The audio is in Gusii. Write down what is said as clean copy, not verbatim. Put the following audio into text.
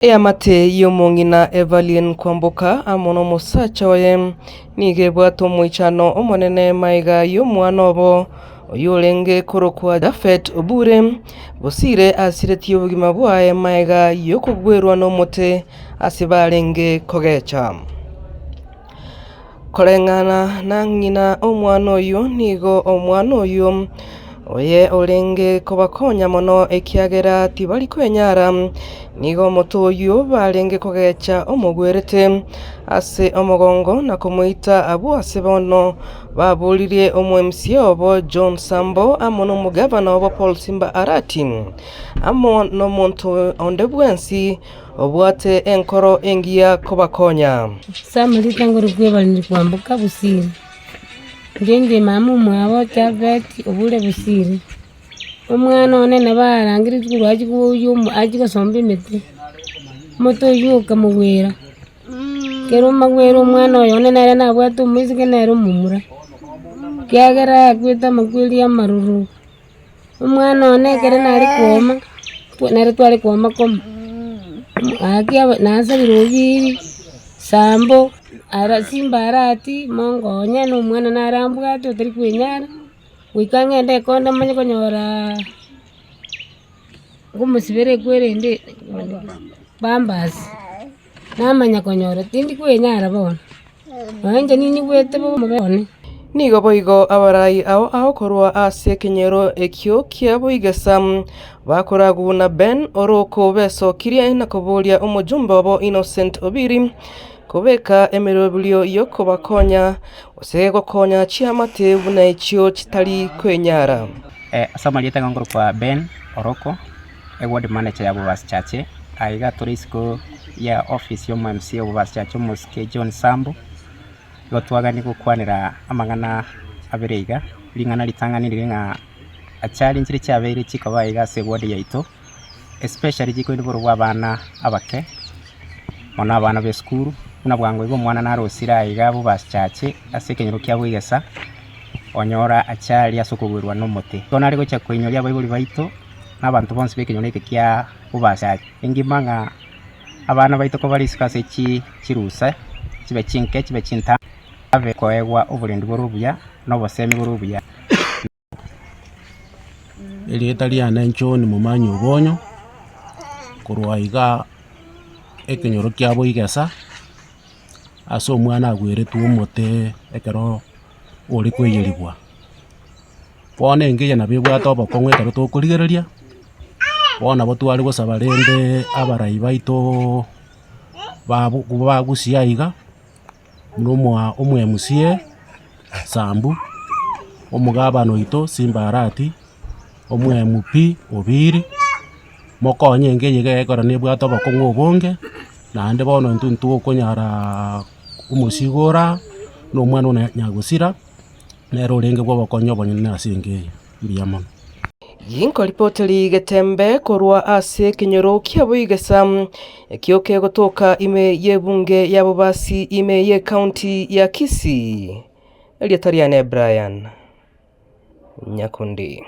Eamate y'omong'ina Evelyn Kwamboka amo nomosacha oye nigo ebwate omoichano omonene magega y'omwana obo oyio orenge korokwa Japhet Obure Bosire asiretie obogima bwaye magega y'okogwerwa nomote ase barenge kogecha. Koreng'ana na ng'ina omwana oyio nigo omwana oyio oye orenge kobakonya mono ekiagera tibari kwenyara, nigo omote oyio barenge kogecha omogwerete ase omogongo na komoita abwo ase bono baboririe omo-MCA obo John Sambo amo nomogavana obo Paul Simba Arati amo nomonto onde bwensi Obwate enkoro engiya kobakonya. Ase amarieta ngorokwa Evelyn Kwamboka Bosire, inche inde mama omwabo Japhet Obure Bosire, omwana one nabo arangeretie korwa achia koyia omo achia gosomba emete, omote oywo okamogwera, ekero omogwera omwana oyo one nere nabwate omoiseke nere omomura, ekiagera akwete amakweri amaroro. Omwana one ekero nare kooma, nere tware kooma komo, gaki nasabire obiri, sambo, ara simba arati, mongonye na omwana nare ambwate otari kwenyara, goika ng'ende ekonda manye konyoraa nkomosibera ekwerende pampers, namanya konyora tindi kwenyara bono. Nonya inche ninyigwete bobe omobere one. Nigo boigo abarai ao ao korwa ase ekenyoro ekio kia Boigesa bakoragwa buna Ben Oroko besokirie na koboria omojumbe obo Innocent Obiri kobeka emeroberio y'okobakonya gose gokonya chiamate buna echio chitari kwenyara. Ase amarieta iga nkorokwa Ben Oroko, eward manager ya Bobasi Church, aiga tore isiko ya office ya omo MCA o Bobasi Church omosike John Sambo, igo twagania gokwanera amang'ana abere iga, ring'ana ritang'ani rire ng'a achari nchire chiabeire chikoba iga ase eward yaito, especially chikoenda igoro bwa abana abake, mono abana ba esukuru, buna bwango iga omwana narosire aiga Bobasi Church ase ekenyoro kia Boigesa, onyora achari ase okogwerwa na omote. Igo nare gocha koinyoria abaibori baito, na abanto bonsi b'ekenyoro eke kia Bobasi engima ng'a abana baito kobare isiko ase chi chirusa, chibe chinke chibe chintambe, babe koegwa oborendi bore obuya, na obosemi bore obuya. Erieta riane John Momanyi Obonyo, korwa igaa ekenyoro kia Boigesa, ase omwana agweretwe omote ekero ore koiyerigwa. Bono enka eye nabo ebwate obokong'u ekero tokorigereria, bono nabo tware gosaba rende abarai baitooo babu bagusia iga, buna omoa omo MCA Sambu, omogabana oito Simba Arati, omo MP Obiri, mokonye enka eye iga ekero nebwate obokong'u obonge, naende bono intwe ntokonyara omosigo ora, na omwana one nyagosira. Nere orenge bw'obokonyi obonene ase enka eye. Mbuya mono. Ginkoripoteri getembe korwa ase ekenyoro kia Boigesa, ekio kegotoka ime y'ebunge ya Bobasi ime y'ecounty ya Kisii. Erieta riane Brian Nyakundi.